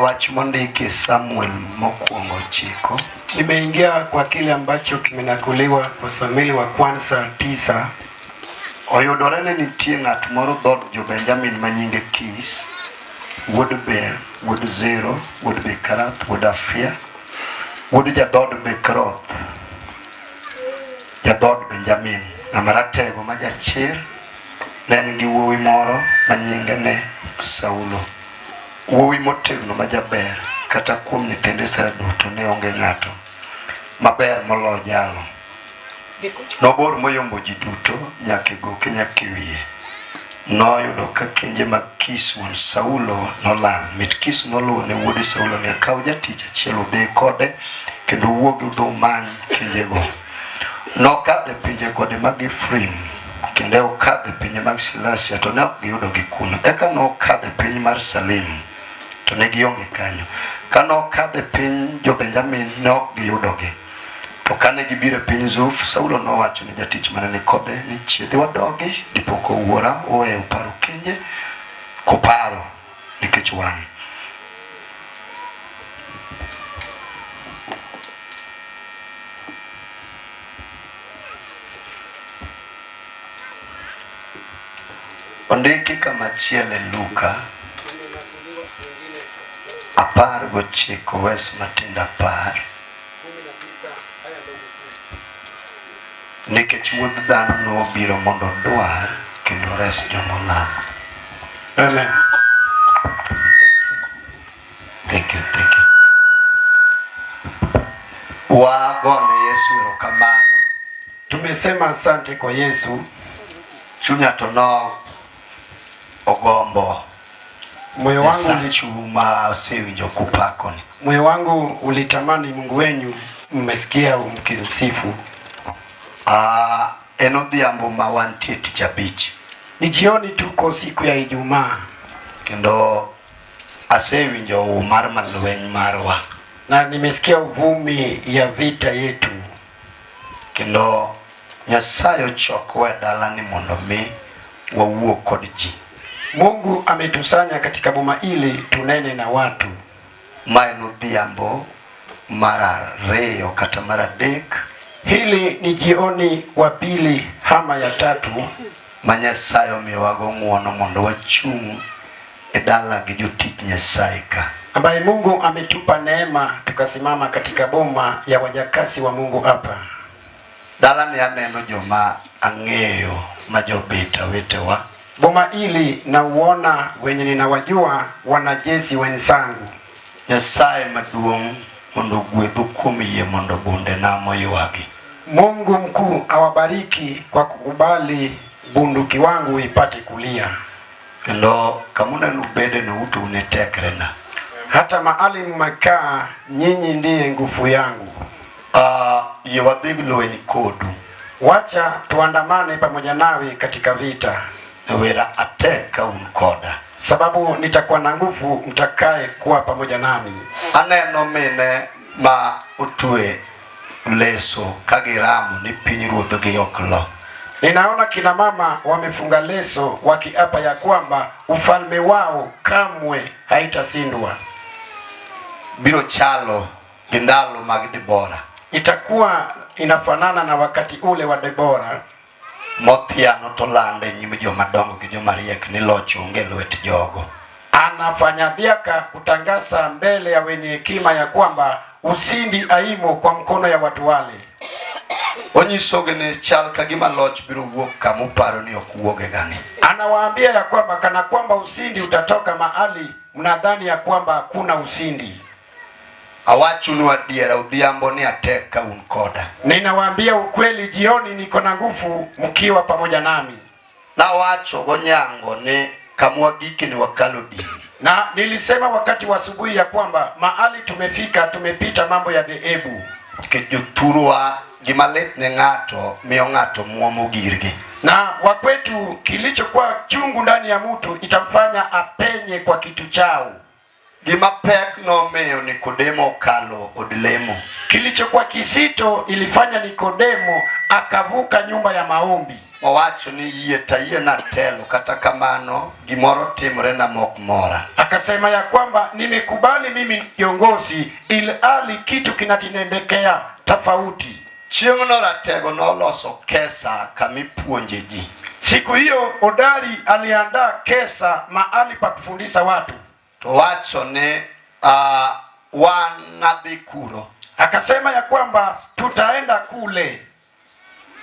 Wach mondiki Samuel mokwongo chiko. Nimeingia kwa kile ambacho kimenakuliwa kwa Samueli wa kwanza 9. Oyudore ni nitie ng'at moro dhood jo-Benjamin ma nyinge Kis, wuod Ber, wuod Zero, wuod Bekarath, wuod Afia, wuod jadhood Bekroth, jadhood Benjamin, ng'ama ratego ma jachir, ne en gi wuowi moro ma nyinge ne Saulo. Wuowi motegno ma jaber, kata kuom nyithind Israel duto ne onge ng'ato maber moloyo jalo. Nobor moyombo ji duto nyaka e goke nyaka e wiye. Noyudo ka kenje mag Kish wuon Saulo nolal. Mit Kish noluwo ne wuode Saulo ni akaw jatich achiel udhi kode kendo wuogi udhi umany kenjego. Nokadho e pinje gode mag Efraim kendo okadho e pinje mag Silasia to ne ok giyudogi kuno. Eka nokadho e piny mar Salim to ne gionge kanyo. Ka nokadho e piny jo-Benjamin ne ok giyudogi. To kane gibiro e piny Zuf, Saulo nowacho ne jatich mane ni kode ni chiedhi wadogi, dipo ka wuora oweyo paro kenje koparo nikech wan. Ondiki kamachielo e Luka 19 wes matindo 10 nikech wuod dhano nobiro mondo odwar kendo ores joma olal. Amen. Thank you, thank you. Wagone Yesu erokamano. Tumesema asante kwa Yesu. Chunya to no ogombo Moyo wangu, Nyasachu ma osewinjo kupakoni. moyo wangu ulitamani Mungu wenyu, mmesikia mkimsifu. Ah, en odhiambo ma wantie tich abich Ni jioni, tuko siku ya Ijumaa kendo asewinjo uu mar malweny marwa na nimesikia uvumi ya vita yetu, kendo Nyasaye ochokowa e dalani mondo mi wawuo kod ji. Mungu ametusanya katika boma ili tunene na watu. Ma en odhiambo mar ariyo kata mar adek Hili ni jioni wa pili ama ya tatu ma Nyasaye omiyowago ng'wono mondo wachung' e dala gi jotich Nyasaye ka. ambaye Mungu ametupa neema tukasimama katika boma ya wajakazi wa Mungu hapa. Dalani aneno joma ang'eyo ma jobita wetewa Boma hili nauona wenye ninawajua wanajeshi wenzangu. Nyasaye maduong' mondo ogwedhu kuom yie mondo bundena moywagi. Mungu mkuu awabariki kwa kukubali bunduki wangu ipate kulia. Kendo kamuneno bedeno uto un e tekrena. Hata mahali mmekaa nyinyi ndiye nguvu yangu. Yie wadhi lweny kodu. Wacha tuandamane pamoja nawe katika vita, Wera atek ka un koda. sababu nitakuwa na nguvu mtakaye kuwa pamoja nami. Aneno mine ma otwe leso ka giramo ni piny ruodhgi ok lo. Ninaona kina mama wamefunga leso wakiapa ya kwamba ufalme wao kamwe haitasindwa. Biro chalo gi ndalo mag Debora Itakuwa inafanana na wakati ule wa Debora mothiano to lando e nyim joma dongo gi joma riek ni loch onge e lwet jogo. anafanya dhiaka kutangaza mbele ya wenye hekima ya kwamba ushindi haimo kwa mkono ya watu wale. Onyisogi ni chal ka gima loch biro wuok kama uparo ni ok wuogega ni. Anawaambia ya kwamba kana kwamba ushindi utatoka mahali mnadhani ya kwamba hakuna ushindi. Awachonu adiera odhiambo ni atek ka un koda. Ninawaambia ukweli, jioni niko na nguvu mkiwa pamoja nami. Nawacho gonyango ni kamwagike ni wakalo dini. Na nilisema wakati wa asubuhi ya kwamba mahali tumefika, tumepita mambo ya dhehebu. Nikech jothurwa gima lit ne ng'ato miyo ng'ato muomo girgi. Na wakwetu, kilichokuwa chungu ndani ya mtu itamfanya apenye kwa kitu chao. Gima pek nomiyo Nikodemo okalo od lemo. Kilichokuwa kisito ilifanya Nikodemo akavuka nyumba ya maombi. Mowacho ni yie tayie natelo, kata kamano gimoro timore na mok mora. Akasema ya kwamba nimekubali mimi ni kiongozi, ilhali kitu kinatinendekea tofauti. Chieng'no Ratego noloso kesa kamipuonje ji. Siku hiyo Hodari aliandaa kesa mahali pa kufundisha watu. To wacho ni wan nadhi kuro. Akasema ya kwamba tutaenda kule.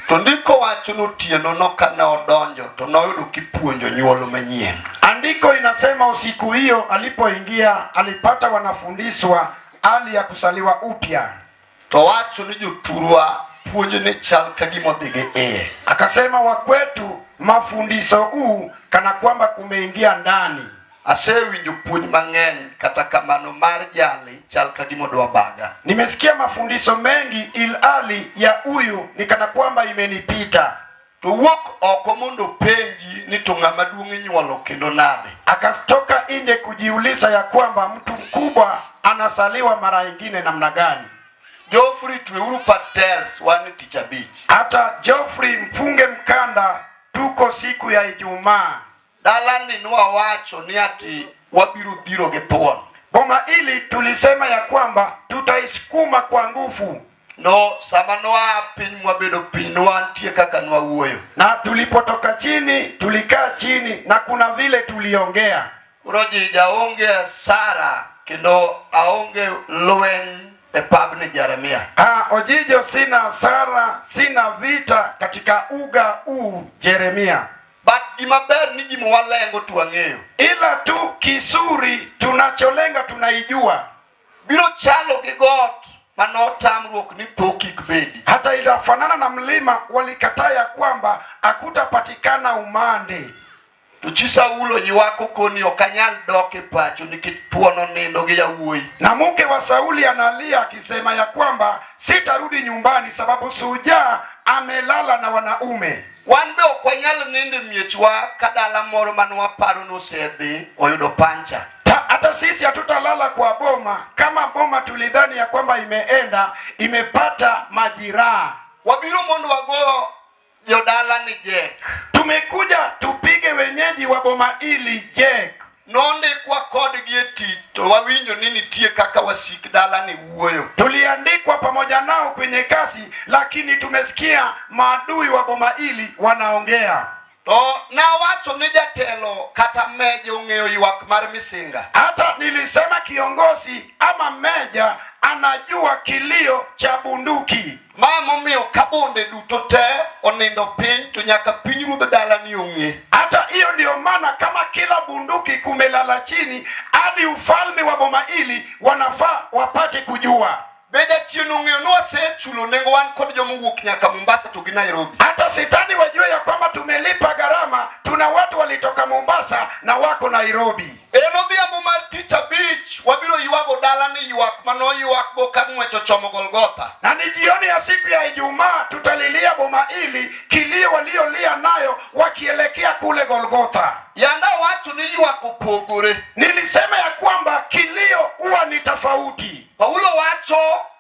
To ndiko wacho ni otieno no kane odonjo to noyudo kipuonjo nyuol manyien. Andiko inasema usiku hiyo alipoingia alipata wanafundishwa hali ya kusaliwa upya. To wacho ni jothurwa puonj ni chal ka gima odhi gi iye. Akasema wakwetu mafundisho huu kana kwamba kumeingia ndani. Asewinjo puonj mang'eny kata kamano mar jali chal ka gima odwa baga. Nimesikia mafundisho mengi ilhali ya huyu ni kana kwamba imenipita. To wuok oko mondo openji ni to ng'ama duong' inyuolo kendo nade. Akatoka nje kujiuliza ya kwamba mtu mkubwa anasaliwa mara ingine namna gani. Geoffrey tweuru patels wan e tich abich. Hata Geoffrey mfunge mkanda, tuko siku ya Ijumaa. Dalani nwawacho ni ati wabiro dhiro gi thuon. Boma hili tulisema ya kwamba tutaisukuma kwa nguvu. No sama noa piny mwabedo piny nwantie kaka nwawuoyo. Na tulipotoka chini tulikaa chini na kuna vile tuliongea. Koro jija aonge asara kendo aonge lweny e pabni Jeremia. Ojijo, sina hasara, sina vita katika uga huu Jeremia. But gima ber ni gima walengo to wang'eyo. Ila tu kisuri tunacholenga tunaijua. Biro chalo gi got manotamruok ni tho kik bedi. Hata inafanana na mlima walikataa ya kwamba hakutapatikana umande. To chi Saulo ywak okoni ok anyal dok e pacho nikech thuon onindo gi yawuoyi. Na mke wa Sauli analia akisema ya kwamba sitarudi nyumbani sababu shujaa amelala na wanaume. Wan be ok wanyal nindo e miechwa ka dala moro mane waparo ni osedhi oyudo pancha. Hata sisi hatutalala kwa boma kama boma tulidhani ya kwamba imeenda imepata majiraha. Wabiro mondo wago jodala ni jek. Tumekuja tupige wenyeji wa boma hili jek. Nondikwa kodgi e tich to wawinjo ni nitie kaka wasik dala ni wuoyo. Tuliandikwa pamoja nao kwenye kazi, lakini tumesikia maadui wa boma hili wanaongea. To nawacho ni jatelo kata meja ong'eyo ywak mar Misinga. Hata nilisema kiongozi ama meja anajua kilio cha bunduki. Ma momiyo kabunde duto te onindo piny to nyaka piny ruodh dala ni ong'e. Hata hiyo ndio maana kama kila bunduki kumelala chini hadi ufalme wa boma hili wanafaa wapate kujua. Be jachien ong'eyo ni wasechulo nengo wan kod joma owuok nyaka Mombasa to gi Nairobi. Hata shetani wajue ya kwamba tumelipa gharama, tuna watu walitoka Mombasa na wako Nairobi. En odhiambo mar tich abich wabiro ywago dala ni ywak manoywakgo ka ng'wech ochomo Golgotha. Na ni jioni ya siku ya Ijumaa tutalilia boma hili kilio waliolia nayo wakielekea kule Golgotha. Yanda wacho ni ywak opogore. Nilisema ya kwamba kilio huwa ni tofauti. Paulo wacho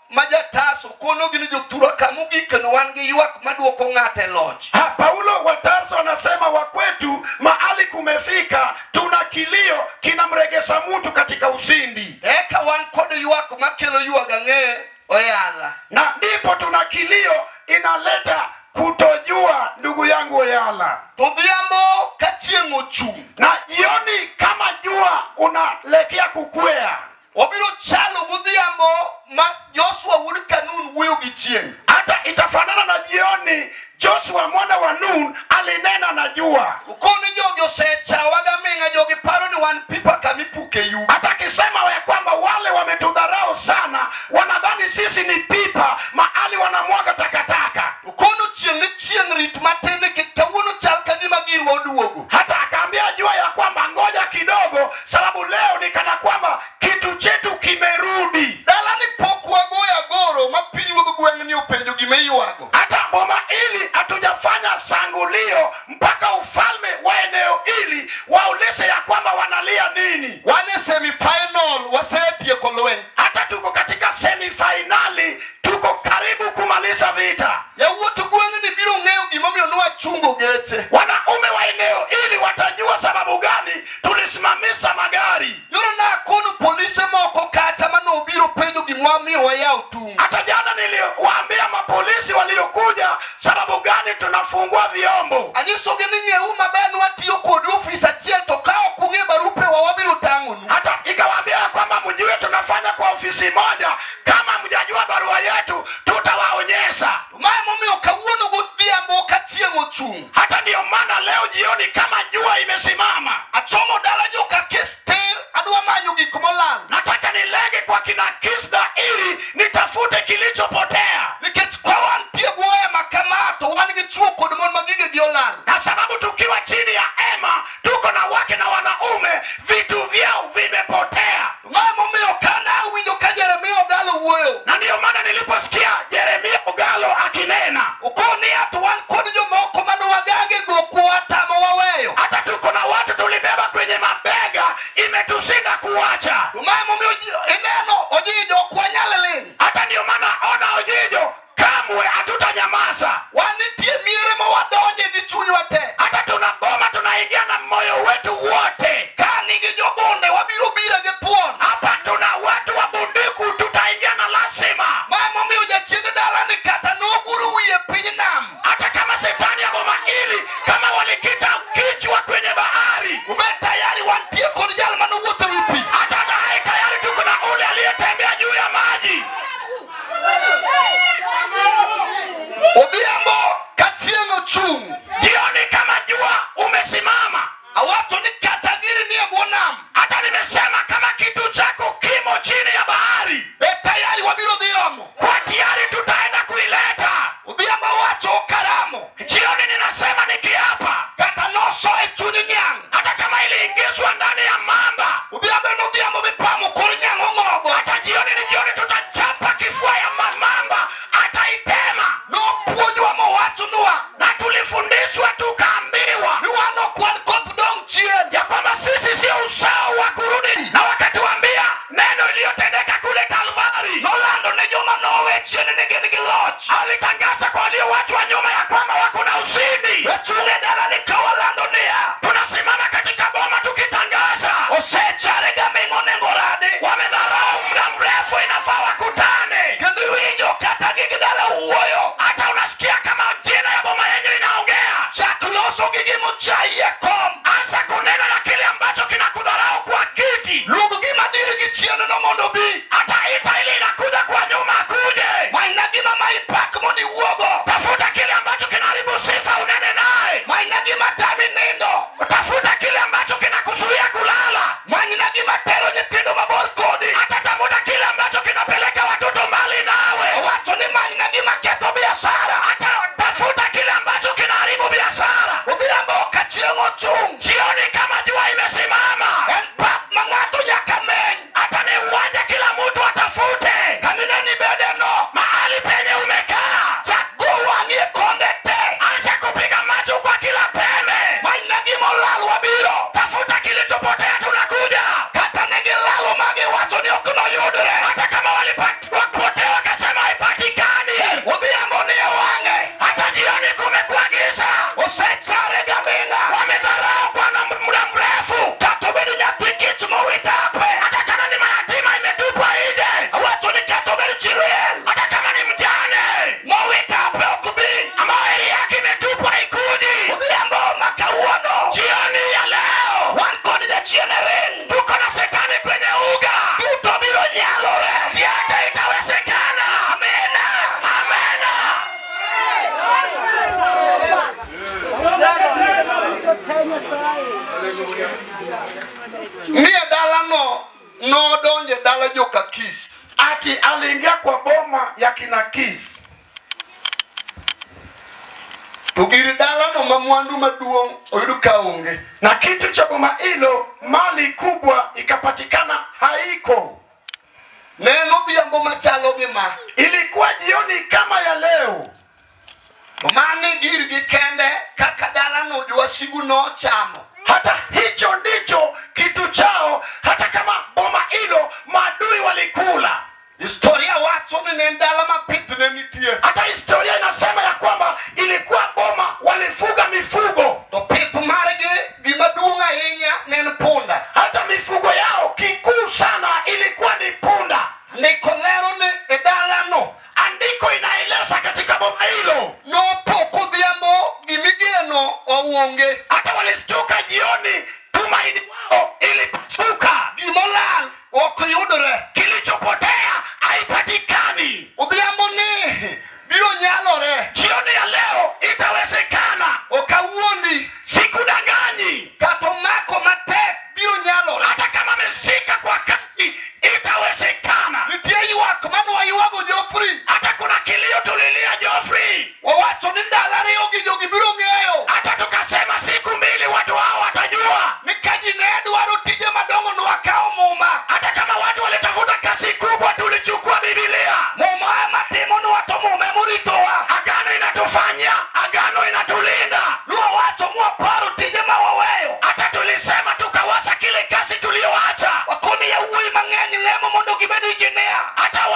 ma jataso konogi ni jothurwa kamogik kendo wan gi ywak maduoko ng'ato e loch. Paulo wa Tarso anasema wakwetu mahali kumefika, tuna kilio kinamregesha mtu katika ushindi. Eka wan kod ywak makelo ywag ang'e oyala. Na ndipo tuna kilio inaleta kutojua, ndugu yangu Oyala. To odhiambo ka chieng' ochung', Na jioni kama jua unalekea kukwea, wabiro chalo godhiambo ma Joshua wuod Kanun wuoyo gi chieng'. Hata itafanana na jioni Joshua mwana wa Nun alinena na jua. Koni jogi osechawa gaming'a, jogi paro ni wan pipa kamipuke yugi. Hata akisema ya kwamba wale wametudharau sana, wanadhani sisi ni pipa mahali wanamwaga takataka. Kono chieng' ni chieng' rit matin nikech kawuono chal ka gima girwa oduogo. Hata akaambia jua ya kwamba ngoja kidogo, sababu leo ni kana kwamba kitu chetu kimerudi. Dalani pok wagoyo agoro ma piny ruodh gweng'ni openjo gima iywago. Hata boma hili hatujafanya sangulio mpaka ufalme wa eneo hili waulize ya kwamba wanalia nini. Wan e semi-final wasetieko lweny. Hata tuko katika semifinali, tuko karibu kumaliza vita. Yawuot gweng'ni biro ng'eyo gimomiyo nwachungo geche. wayawo tung'. Hata jana niliwaambia mapolisi waliokuja sababu gani tunafungua vyombo. Anyisogi ni ng'euru maber ni watiyo kod ofis achiel to ka ok ung'e barupewa wabiro tang'onu. Hata ikawaambia ya kwamba mjue tunafanya kwa ofisi moja, kama mjajua barua yetu tutawaonyesha. Ma emomiyo kawuono godhiambo ka chieng' ochung'. Hata ndiyo maana leo jioni kama jua imesimama, Achomo dala joka Kis tir adwa manyo gik molal. Nataka nilenge kwa kina Kisda ili nitafute kilichopotea, Nikech ka wantie bwo hema kama to wan gi chwo kod mon ma gigegi olal. Na sababu tukiwa chini ya hema tuko na wake na wanaume vitu vyao vimepotea. Ma emomiyo kane awinjo ka Jeremia Ogalo wuoyo. Na ndiyo maana niliposikia Jeremia Ogalo akinena, Okoni to wan kod jomoko mane wagange gokwa tamo waweyo. Hata tuko na watu tulibeba kwenye mabega, imetushinda kuacha. To ma emomiyo ineno Ojijo ok wanyal ling'. Hata ndiyo maana ona Ojijo, kamwe hatutanyamaza. Wan nitie miere ma wadonje gi chunywa te. Hata tuna boma tunaingia na moyo wetu wote. Ka nigi jobunde wabiro biro gi thuon. Hapa tuna watu wa bunduku, tutaingia na lazima. Ma emomiyo jachien dala ni kata noguro wiye piny nam. Hata kama shetani ya boma hili kama walikita kichwa kwenye bahari, Ubed tayari wantie kod jal manowuotho ewi pi. Hata naye tayari tuko na ule aliyetembea juu ya maji. Odhiambo ka chieng' ochung'. Jioni kama jua umesimama, Awacho ni kata giri nie bwo nam. Hata nimesema kama kitu chako kimo chini ya bahari, Bed tayari wabiro dhi omo. Kwa tayari tutaenda kuileta. Odhiambo awacho karamo. Jioni ninasema nikiapa, Kata noso e chuny nyang'. Hata kama iliingizwa ndani ya mamba, Odhiambo en odhiambo mipamo kor nyang' ong'ogo. Hata jioni ni jioni tutachapa kifua ya mamba, ataitema. Nopuonjwa mowachonwa. Na tulifundishwa tukaambiwa Ni wan ok wan koth dong' chien. ya kwamba sisi sio uzao wa kurudi, na wakatuambia neno iliyotendeka kule Kalvari. Nolando ne joma nowe chien ni gin gi loch. Alitangaza kwa waliowachwa nyuma ya kwamba wako na ushindi. Wachung' e dala ni ka walando niya. Tunasimama katika boma tukitangaza, Osechare gaming'o nengo radi. Wamedharau muda mrefu, inafaa wakutane. Kendo iwinjo kata gig dala wuoyo. Hata unasikia kama jina ya boma yenyu inaongea. Chak loso gi gimochayi e kom. Anza kunena na kile ambacho kinakudharau kwa kiti. Luong gima dhiri gi chien no mondo obi. Hata ita ile inakuja kwa nyuma akuje. Manyna gima ma ipak mondo iwuogo. Tafuta kile ambacho kinaharibu sifa unene naye. Manyna gima tami nindo. Tafuta kile ambacho kinakuzuia kulala. Manyna gima tero nyithindo mabor kodi. Hata tafuta kile ambacho kinapeleka watoto mbali nawe. Owacho ni manyna gima ketho biashara. Hata tafuta kile ambacho kinaharibu biashara. Odhiambo ka chieng' ochung'. Jioni kama jua imesimama, En pap ma ng'ato nyaka meny. Hata ni uwanja kila mtu atafute. Kamineni bedeno. Mahali penye umekaa. Chak go wang'i e konde te. Anza kupiga macho kwa kila pembe. Manyna gima olal wabiro. Tafuta kilichopotea, tunakuja. Kata ne gilalo ma giwacho ni ok noyudre. Hata kama walipotea wakasema haipatikani. Odhiambo ni e wang'e. Hata jioni kumekuwa giza. Osechare gaming'a. Wamedharau kwa muda mrefu. Kata obedo nyathi kich mowit ape. Hata kama ni mayatima imetupwa nje. Awacho ni kata obedo chi liel. Hata kama ni mjane mowit ape ok bi. Ambayo heri yake imetupwa ikuji. Odhiambo ma kawuono. Jioni ya leo wan kod jachien e ring. Tuko na shetani kwenye uga. Duto biro nyalore. Yote itawezekana. Amina. Amina. Nie dalano nodonje dala joka Kis. Ati aliingia kwa boma ya kina Kis. To gir dalano ma mwandu maduong' oyud ka onge. Na kitu cha boma hilo, mali kubwa ikapatikana haiko. Ne en odhiambo machalo gi ma. Ilikuwa jioni kama ya leo. To mane girgi kende kaka dalano jowasigu nochamo. Hata hicho ndicho kitu chao, hata kama boma hilo maadui walikula. Historia wacho ni ne en dala ma pith ne nitie. Hata historia inasema ya kwamba ilikuwa boma walifuga mifugo. To pith margi gima duong' ahinya ne en punda. Hata mifugo yao kikuu sana ilikuwa ni punda. Ndiko lero ni e dala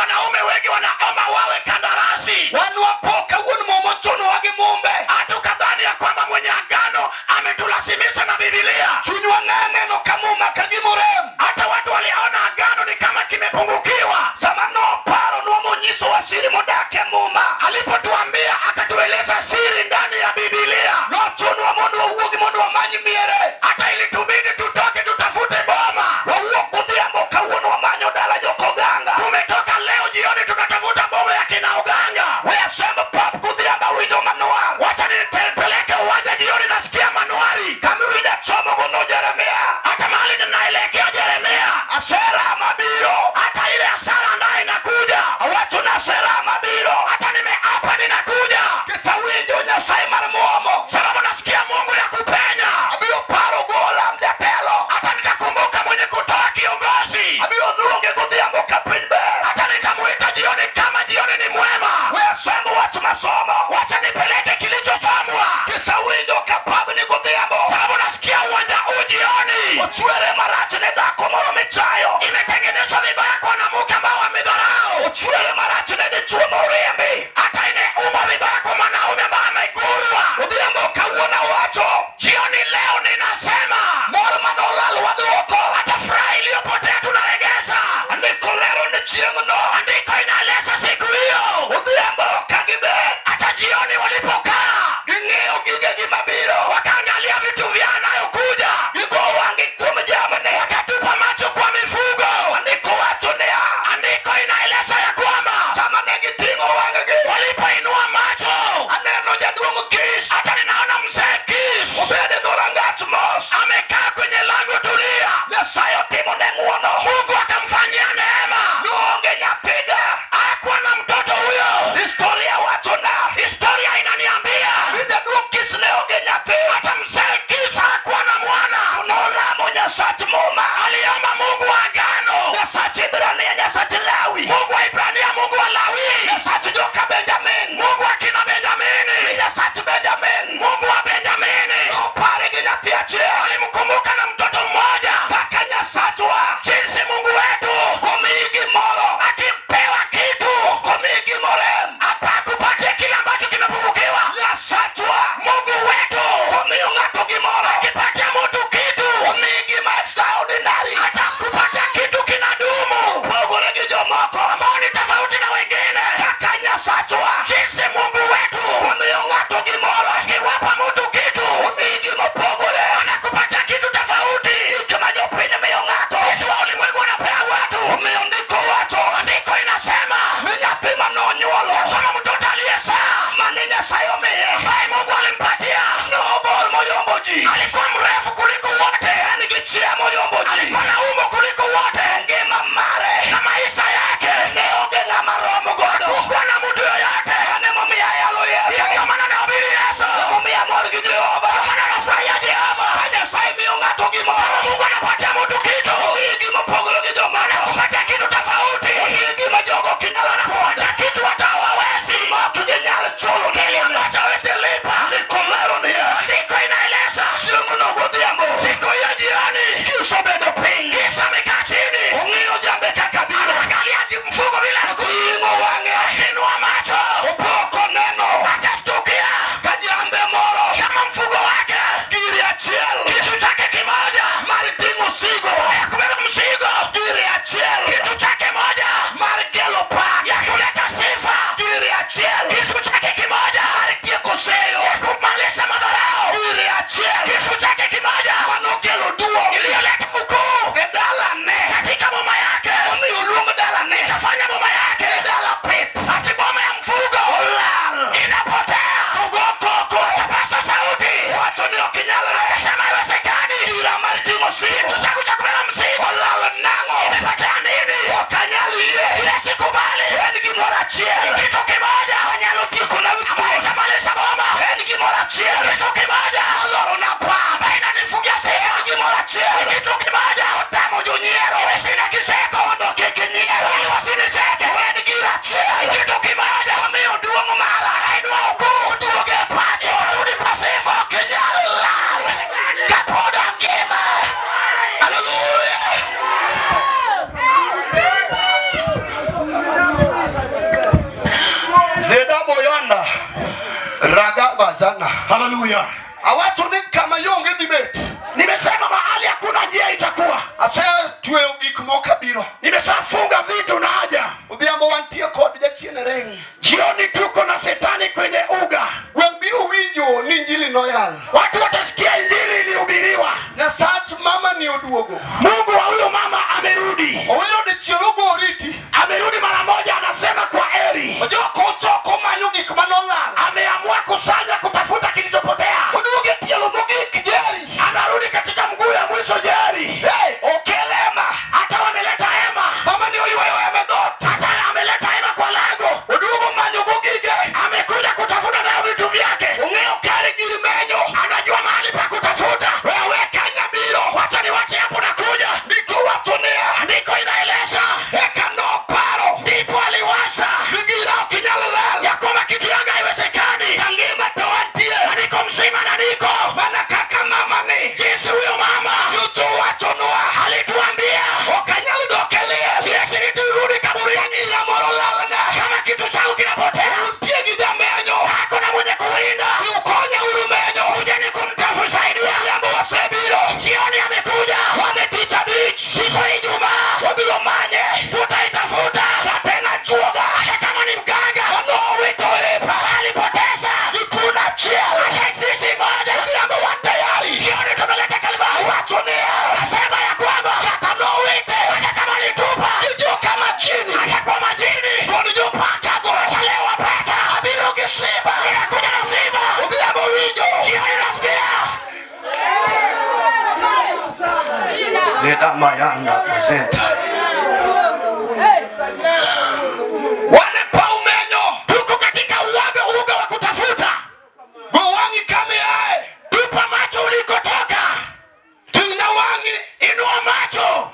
wanaume wengi wanaomba wawe kandarasi. Wan wapo ka wuon muma ochunowa gi mumbe. Hatukadhani ya kwamba mwenye agano ametulazimisha na Biblia. Chunywa ne neno ka muma ka gimorem. Hata watu waliona agano ni kama kimepungukiwa. Sama noparonwa monyisowa siri modak e muma. Alipotuambia akatueleza siri ndani ya Biblia. Nochunwa mondo wawuogi mondo wamany miere. Hata ilitubidi tutoke tutafute boma. Wawuok godhiambo kawuono wamanyo dala jokoganga. Tumetoka leo jioni tunatafuta boma ya kina Uganga. We asemb pap godhiambo awinjo manuar. Wacha nipeleke uwanja jioni, nasikia manuari. Kama iwinjo achomogo no Jeremia. Hata mahali ninaelekea Jeremia, Asera mabiro. hata ile hasara ambayo inakuja, Awacho ni asera mabiro. hata nimeapa ninakuja, Nikech awinjo Nyasaye mar muomo. sababu nasikia Mungu ya kupenya. Abiro paro gola jatelo. Hata nitakumbuka mwenye kutoa kiongozi, Abiro luonge godhiambo ka piny ber. hata nitamuita jioni kama jioni ni mwema. We asemb wach masomo. Wacha nipeleke kilichosomwa, Nikech awinjo ka pabni godhiambo. sababu nasikia uwanja huu jioni Ochwere marach ne dhako moro michayo. imetengenezwa vibaya kwa mwanamke ambao wamedharau, Ochwere marach ne dichuo moriembi. hata imeumbwa vibaya kwa mwanaume ambaye amegurwa. Odhiambo kawuono awacho. Jioni leo ninasema Mor manolal waduoko. hata furaha iliyopotea tunaregeza. Andiko lero ni chieng'no. Andiko inaeleza siku hiyo, Odhiambo ka gibet. hata jioni walipokaa Ging'iyo gigegi mabiro. wakaangalia vitu vya anayokuja, Gigo wang'gi kuom jamni. wakatupa macho kwa mifugo. Andiko wacho niya. Andiko inaeleza ya kwamba Sama ne giting'o wang'gi. walipoinua macho, Aneno jaduong' Kish. hata ninaona mzee Kish Obedo e dhorangach mos. amekaa kwenye lango tulia. Nyasaye otimo ne ng'uono. Mungu akamfanyia neema, Noonge nyathiga. hakuwa na mtoto huyo. Historia wachona. Historia inaniambia Ni jaduong' Kish ne onge nyathi. hata mzee Kish hakuwa na mwana. Nolamo Nyasach Muma. Aliomba Mungu wa agano, Nyasach Ibrania, Nyasach Lawi. Mungu wa Ibrania, Mungu wa Lawi, Nyasach joka Benjamin. Mungu wa kina Benjamini, Nyasach Benjamin. Mungu wa Benjamini. Nopare gi nyathi achiel. Alimkumbuka na mtoto mmoja, Kaka Nyasachwa. jinsi Mungu wetu Komiyi gimoro. akipewa kitu Ok omiyi gimorem. hapakupatia kile ambacho kimepungukiwa. Nyasachwa. Mungu wetu Komiyo ng'ato gimoro. akipatia mtu kitu Omiyi gima extraordinary. atakupatia kitu kinadumu, Opogore gi jomoko. ambao ni tofauti na wengine. Kaka Nyasachwa. Jinsi Mungu wetu Komiyo ng'ato gimoro. akiwapa mtu kitu Omiyi gimopogore. anakupatia kitu tofauti. Gik ma jopiny miyo ng'ato. Kitu wa ulimwengu wanapea watu. Omiyo ndiko wacho. Andiko inasema Ni nyathi manonyuolo. kama mtoto aliyezaa Mane Nyasaye omiye. ambaye Mungu alimpatia Nobor moyombo ji. alikuwa mrefu kuliko wote, En gi chia moyombo ji. alikuwa na umbo kuliko wote, Ngima mare. na maisha yake Ne onge ng'ama romo godo. hakukuwa na mtu yoyote. Mano emomiyo ayalo Yesu. Hiyo ndio maana nahubiri Yesu, Emomiyo amor gi Jehova. ndio maana nafurahia Jehova. Ka Nyasaye miyo ng'ato gimoro. Mungu anapatia mtu kitu, Omiyi gimopogore gi jomoko. anakupatia kitu tofauti, Omiyi gima jogo ok nyal afford. anakupatia kitu hata hawawezi, Ma ok ginyal chulo. kile ambacho hawezi lipa. Ndiko lero niya. Andiko inaeleza Chieng'no godhiambo. siku hiyo jioni, Kish obedo piny. Yesu amekaa chini, Ong'iyo jambe kaka biro. anaangalia mfugo vile, Oting'o wang'e. akiinua macho Opo koneno. akastukia Ka jambe moro. kama mfugo wake, Giri achiel. kitu chake kimoja Mar ting'o osigo. ya kubeba mzigo, Giri achiel. kitu chake moja Mar kelo pak. ya kuleta sifa. Raga bazana. Haleluya. Awacho ni kama ionge dhi bet. Nimesema mahali hakuna njia itakuwa. Asetweyo gik moko abiro. Nimeshafunga vitu na haja. Odhiambo wantie kod jachien e ring. Jioni tuko na shetani kwenye uga. Gweng' biro winjo ni injili noyal. Watu watasikia injili ilihubiriwa. Nyasach mama ni oduogo. Mungu wa huyo mama amerudi. Owero dichiel ogo oriti. Amerudi mara moja, anasema kwa heri. Ojoko ochoko manyo gik manolal. Ameamua kusanya kutafuta kilichopotea. Oduogo e tielo mogik Jeri. Anarudi katika mguu ya mwisho Jeri. Hey, okel hema. Hata wameleta hema. Mama ni oywayo hema e dhoot. Hata ameleta hema kwa lango. Oduogo manyo go gige. Amekuja kutafuta nayo vitu vyake. Ong'eyo kare gir menyo. Anajua mahali pa kutafuta. Wewe kanya biro. Wacha niwache hapo, nakuja. Ndiko wacho niya. Andiko inaeleza, Eka noparo. ndipo aliwasa Ni gira ok nyal lal. ya kwamba kitu yangu haiwezekani. Angima to antie. Na niko mzima na niko Mana kaka mama ni. jinsi huyo mama Nyocha owachonwa. alituambia, Ok anyal dok e liel. siwezi nirudi kaburini Gira moro lalna. kama kitu changu kinapotea. Untie gi jamenyo. Ako na mwenye kuwinda, Ukonya uru menyo. kujeni kumtafuta. Odhiambo wasebiro. Jioni amekuja, Wan e tich abich. siku ya Ijumaa Wabiro manye. tutaitafuta, Kata en ajuoga. hata kama ni mganga Manowito epa. alipoteza Gitun achiel. hata sisi moja. Odhiambo wan tayari. Jioni tumeleta Kalvari, Awacho niya. nasema ya kwamba Kata nowite. hata kama alitupa Gi joka majini. hata kwa majini Kod jopakago. hata leo wapaka Abiro gi simba. ninakuja na simba. Odhiambo winjo. Jioni nasikia Zeda mayanda kuzenta. Wan e paw menyo. tuko katika uwaga uga wa kutafuta. Go wang'i kama iaye. Tupa macho ulikotoka, Ting'na wang'i. inua macho,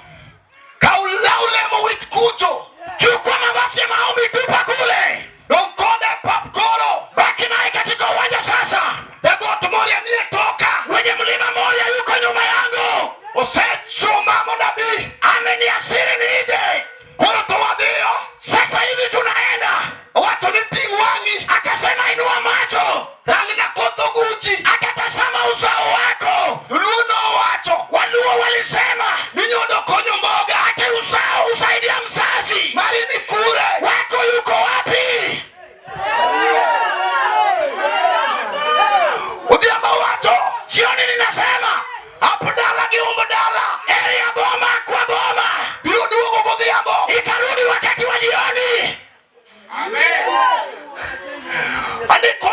Kaw law lemo wit kucho. chukua mavazi ya maombi, tupa kule, Dong' kode e pap koro. baki naye katika uwanja sasa. Jagot Moria nie toka. Mwenye mlima Moria yuko nyuma yangu, Osechuma mondo abi. ameniasiri nije. Koro to wadhiyo. Sasa hivi tunaenda. Owacho ni ting' wang'i. Akasema inua macho, Rangna koth oguchi. akatazama uzao wako. Joluo nowacho. Waluo walisema Ni nyodo konyo mboga. ati uzao husaidia mzazi. Mari ni kure. Wako yuko wapi? Odhiambo wacho. Jioni ninasema Hap dala gi umb dala. heri ya boma kwa boma Biro duogo godhiambo. itarudi wakati wa jioni. Andiko